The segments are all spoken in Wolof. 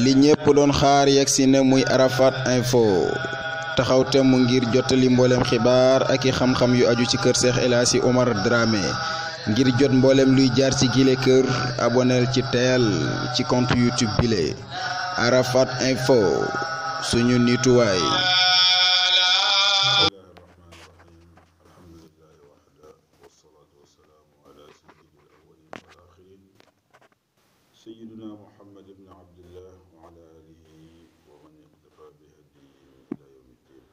li ñépp doon xaar yegsi na muy Arafat Info taxaw temm ngir jottali mboolem xibaar ak i xam-xam yu aju ci kër Cheikh El Hadji Omar Dramé ngir jot mboolem luy jaar ci gile kër aboneel ci teel ci compte YouTube bile Arafat Info suñu nituwaay. سيدنا محمد بن عبد الله وعلى آله ومن اقتفى بهديه إلى يوم الدين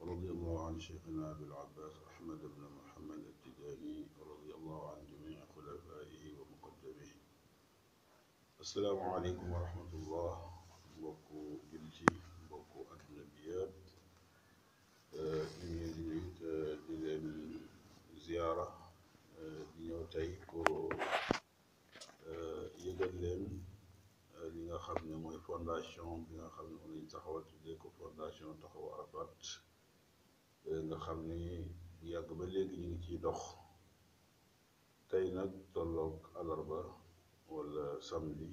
ورضي الله عن شيخنا أبي العباس أحمد بن محمد التجاني ورضي الله عن جميع خلفائه ومقدميه. السلام عليكم ورحمة الله. mbokku jullit yi mbokku adduna bi yëpp ñu ngi di leen ziyaara di ñëw tey pour yëgal leen li nga xam ne mooy fondation bi nga xam ne moom lañ taxawal tuddee ko fondation Taxawu Arafat nga xam ni bu yàgg ba léegi ñu ngi ciy dox. tey nag tolloog alarba wala samedi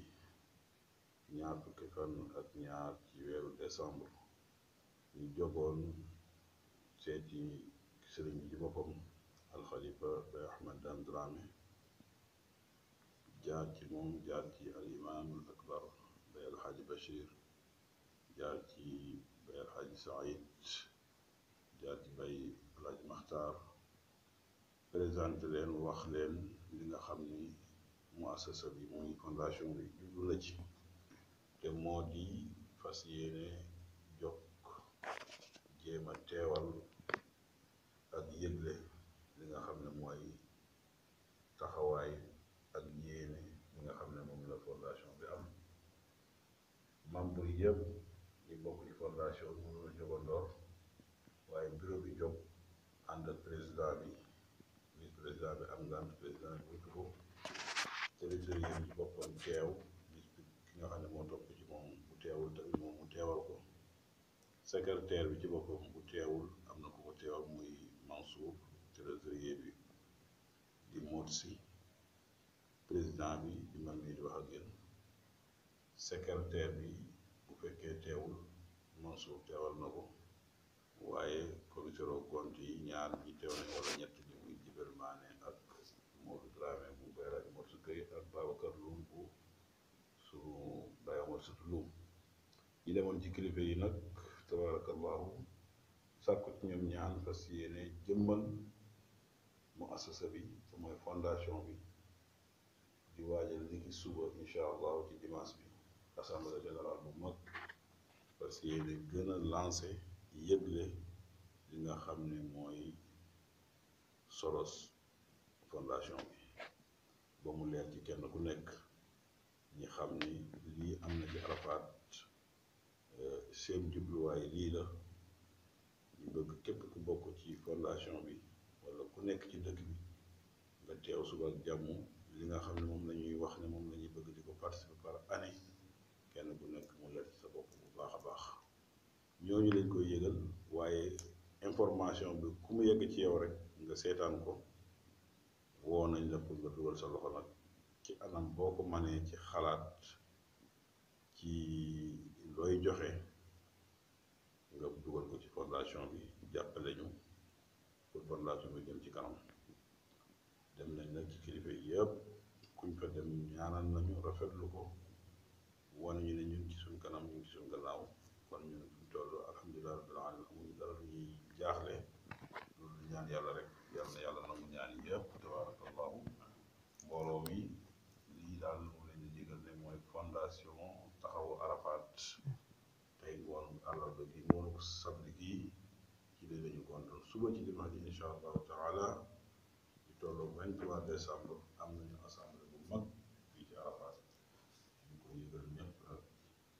ñaar fukki fan ak ñaar ci weeru décembre ñu jogoon seeti sëriñ bi ci boppam alxalifa Baye Ahmed Dame Dramé jaar ci moom jaar ci al imaamul akbar Baye Alxaaji Bachir jaar ci Baye Alxaaji Saïd jaar ci Baye Alxaaji Maxtaar présenté leen wax leen li nga xam ni muassasa bi muy fondation bi jublu na ci te moo di fas yéene jokk jéem a teewal ak yëgle li nga xam ne mooy taxawaay ak yéene li nga xam ne moom la fondation bi am. membre yëpp ñu bokk ci fondation bi mënu la jogandoor waaye bureau bi jóg ànd ak président bi vice président bi am ngant président bi wutu ko trésorier bi ci boppam teew ki nga xam ne moo topp ci moom bu teewul tamit moom mu teewal ko secrétaire bi ci boppam bu teewul am na ko ko teewal muy Mansour trésorier bi di Motsi président bi di man mii di wax ak yéen secrétaire bi bu fekkee teewul Mansour teewal na ko waaye commissaire au compte yi ñaar ñi teew nañ wala ñett ñi muy Jibel Mané ak Modou Dramé bu Bayra Morsu Këy ak Babacar Loum bu suñu Baye Omar Sëtu Loum ñi demoon ci kilifa yi nag tabarakallahu sàkku ci ñoom ñaan fas yéene jëmmal mu assasa bi te mooy fondation bi di waajal ni ki suba incha allahu ci dimanche bi assemblée générale bu mag fas yéene gën a lancé yëgle li nga xam ne mooy solos fondation bi ba mu leer ci kenn ku nekk ñi xam ni lii am na ci Arafat seen jubluwaay lii la ñu bëgg képp ku bokk ci fondation bi wala ku nekk ci dëkk bi nga teew suba ak jàmm li nga xam ne moom la ñuy wax ne moom la ñuy bëgg di ko participer par année kenn ku nekk mu leer ci sa bopp bu baax a baax ñooñu lañ koy yëgal waaye information bi ku mu yegg ci yow rek nga seetaan ko woo nañ la pour nga dugal sa loxo nag ci anam boo ko manee ci xalaat ci looy joxe nga dugal ko ci fondation bi jàppale ñu pour fondation bi jëm ci kanam. dem nañ nag ci kilifa yëpp kuñ fa dem ñaanal nañu rafetlu ko wane ñu ne ñun ci suñ kanam ñu ngi ci suñ gannaaw kon ñun fuñ toll alhamdulilah rabbil alamin amuñu dara lu ñuy jaaxle loolu di ñaan yàlla rek yal na yàlla nangu ñaan yi yëpp tabarakallahu mbooloo mi lii daal moom leen di jégal ne mooy fondation Taxawu Arafat tey ngoon àllarba gi ngoonu samedi gi ci lii lañu kontoon suba ci dimanche insha allahu taala di tollu 23 décembre am nañu assemblée bu mag fii ci Arafat ñu ko yëgal ñëpp nag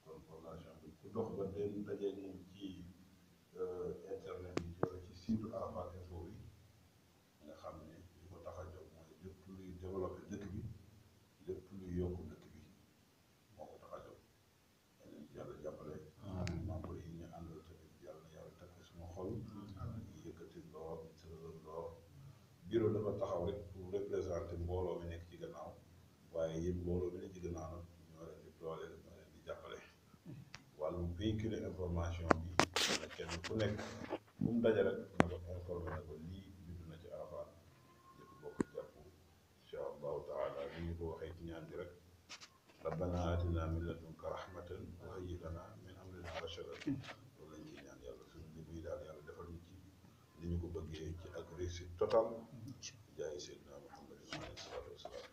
kon fondation bi ku dox ba den dajeeg moom ci internet bi wala ci site Arafat Info bi nga xam ne li ko tax a jóg mooy lépp luy développé dëkk bi lépp luy yokk dëkk bi moo ko tax a jóg yeneen ci yàlla jàppale membre yi ñu àndal tamit yàlla na yàlla takk suma xol yëkkati ndoor tëralal ndoor bureau dafa taxaw rek pour représenter mbooloo mi nekk ci gannaaw waaye yéen mbooloo mi nekk ci gannaaw nag ñoo leen di dooleel ñoo véhiculer information bi na kenn ku nekk bu mu daje rek na ko informé na ko lii judd na ci Arafat ñëpp bokk jàpp incha allahu taala ni ñu ko waxee ci ñaan bi rek rabbana atina min ladunka rahmatan wa hayyi lana min amrina rashada loolu lañ ciy ñaan yàlla suñu liggéey daal yàlla defal ñu ci ni ñu ko bëggee ci ak réussite totale jaay Seydina Muhammadin alayhi salaatu wasalaam